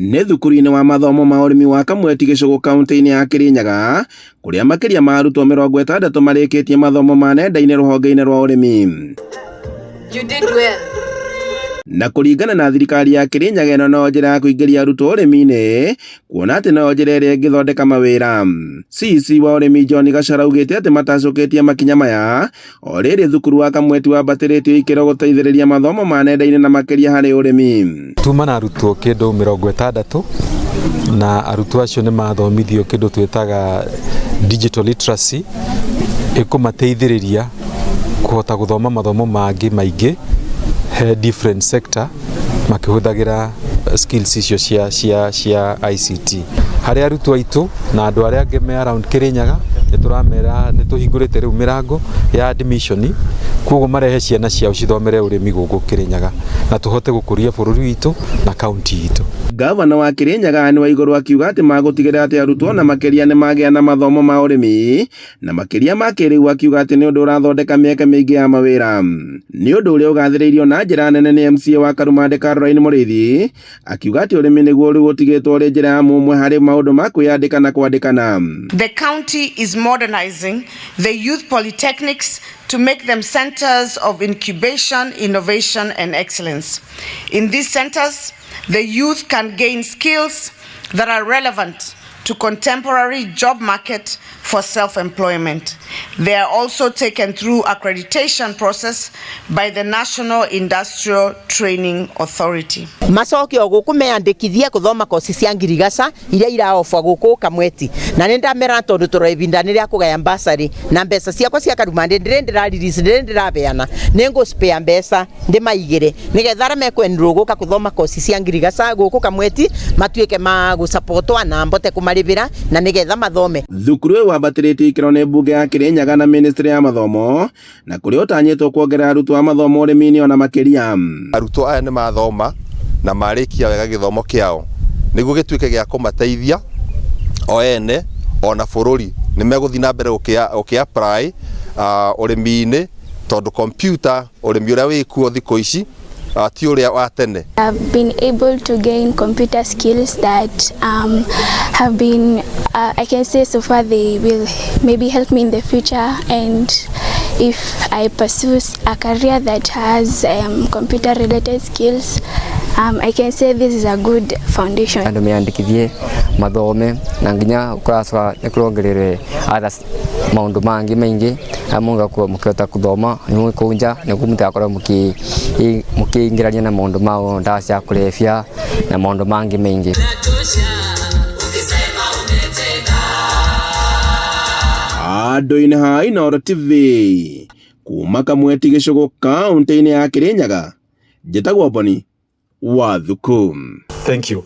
Nĩ thukuru-inĩ wa mathomo ma ũrĩmi wa Kamweti Gĩcũgũ kaunti-inĩ ya Kĩrĩnyaga kũrĩa makĩria ma arutwo 60 marĩkĩtie mathomo ma nenda-inĩ rũhonge-inĩ rwa ũrĩmi. You did well. Na kũringana na thirikari ya Kĩrĩnyaga ĩno no njĩra ya kũingĩria arutwo ũrĩmi-inĩ kuona atĩ no njĩra ĩrĩa ĩngĩthondeka mawĩra. CEC wa ũrĩmi John Gachara augĩte atĩ matacũkĩtie makinya maya o rĩrĩ thukuru wa Kamweti wambatĩrĩtio ikĩro gũteithĩrĩria mathomo ma nenda-inĩ na makĩria harĩ ũrĩmi. Tuma na arutwo kĩndũ 60 na arutwo acio nĩ mathomithio kĩndũ twĩtaga digital literacy ĩkũmateithĩrĩria kũhota gũthoma mathomo mangĩ maingĩ he different sector makĩhũthagĩra skills icio cia ICT. Harĩ arutwo aitũ na andũ arĩa angĩ me around Kĩrĩnyaga nĩ tũramera nĩ tũhingũrĩte rĩu mĩrango ya admission, koguo marehe ciana ciao cithomere ũrĩmi gũkũ Kĩrĩnyaga na tũhote gũkũria bũrũri witũ na kaunti itũ. Gavana wa Kĩrĩnyaga Anne Waigũrũ akiuga atĩ magũtigĩrĩra atĩ arutwo na makĩria nĩ magĩa na mathomo ma ũrĩmi na makĩria ma kĩrĩu, akiuga atĩ nĩ ũndũ ũrathondeka mĩeke mĩingĩ ya mawĩra. Nĩ ũndũ ũrĩa ũgathĩrĩirio na njĩra nene nĩ MCA wa Karumande Caroline Mũrĩithi, akiuga atĩ ũrĩmi nĩguo rĩu ũtigĩtwo ũrĩ njĩra ya mũmwe harĩ maũndũ ma kwĩyandĩka na kwandĩkana. The county is modernizing the youth polytechnics to make them centers of incubation, innovation, and excellence. In these centers, the youth can gain skills that are relevant to contemporary job market for self-employment. They are also taken through accreditation process by the National Industrial Training Authority. Macoke o guku meandikithie kuthoma kosi cia ngirigaca iria iraofwa guku Kamweti, na nĩ ndamera tondu tũro ivinda nĩ rĩa kũgaya bursary na mbeca ciakwa cia Karumande ndĩrĩ ndĩra release, ndĩrĩ ndĩrabeana, nĩ ngũ spare mbeca ndĩmaigĩre nĩgetha arĩa mekwendirwo gũka kũthoma kosi cia ngirigaca gũkũ Kamweti matuĩke ma gũsupportwa na mbote kũmarĩbĩra na nĩgetha mathome. Thukuru ũyũ wambatĩrĩtio ikĩro nĩ mbunge ya Kĩrĩnyaga na ministry ya mathomo na kũrĩa ũtanyĩtwo kuongerera arutwo a mathomo ũrĩmi-inĩ ona makĩria. Arutwo aya nĩ mathoma na marĩkia wega gĩthomo kĩao nĩguo gĩtuĩke gĩa kũmateithia o ene ona bũrũri, nĩ megũthiĩ na mbere gũkĩ apply ũrĩmi-inĩ tondũ computer ũrĩmi ũrĩa wĩkuo thikũ ici ti ũrĩa wa tene. I've been able to gain computer skills that have been, I can say so far they will maybe help me in the future, and if I pursue a career that has computer related skills, I can say this is a good foundation. Andu meandikithie mathome na nginya kuracoka nĩ kũrongererwe others maundu mangi maingi amungakorwo mukihota kuthoma kũu nja nĩguo mũtigakorwo mũkĩingĩrania na maũndũ ma ndawa cia kũrebia na maũndũ mangĩ maingĩ. Andũ-inĩ ha Inooro TV kuma Kamweti Gĩcũgũ kaunti-inĩ ya Kĩrĩnyaga, njĩtagwo Boni wa Thuku. Thank you.